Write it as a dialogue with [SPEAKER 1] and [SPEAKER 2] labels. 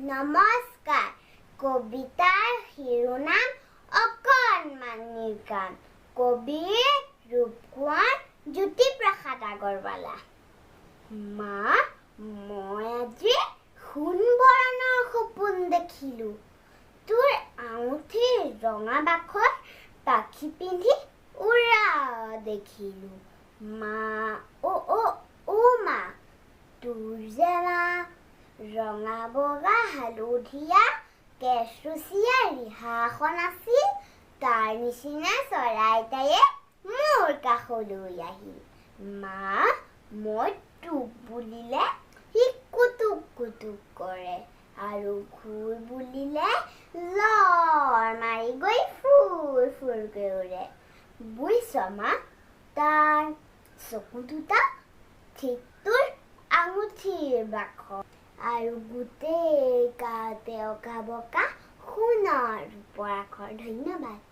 [SPEAKER 1] নমস্কাৰ। কবিতাৰ শিৰোনাম অকণমানিৰ গান, কবি ৰূপকোঁৱৰ জ্যোতিপ্ৰসাদ আগৰৱালা। মা, মই আজি সোণবৰণৰ সপোন দেখিলো। তোৰ আঙুঠিৰ ৰঙা বাখৰ পাখি পিন্ধি উৰা দেখিলো। মা, অ অ অ মা, তোৰ যে মা ৰঙা বগা হালধীয়া কেঁচুচীয়া ৰিহা এখন আছিল, তাৰ নিচিনা চৰাই এটায়ে মোৰ কাষলৈ আহিল। মা, মই টোপ বুলিলে সি কুটুক কুটুক কৰে আৰু ঘূৰ বুলিলে লৰ মাৰি গৈ ফুৰ ফুৰকৈ উৰে। বুজিছ মা, তাৰ চকু দুটা ঠিক তোৰ আঙুঠিৰ বাখৰ আৰু গোটেই গাতে অঁকা বকা সোণৰ ৰূপৰ আখৰ। ধন্যবাদ।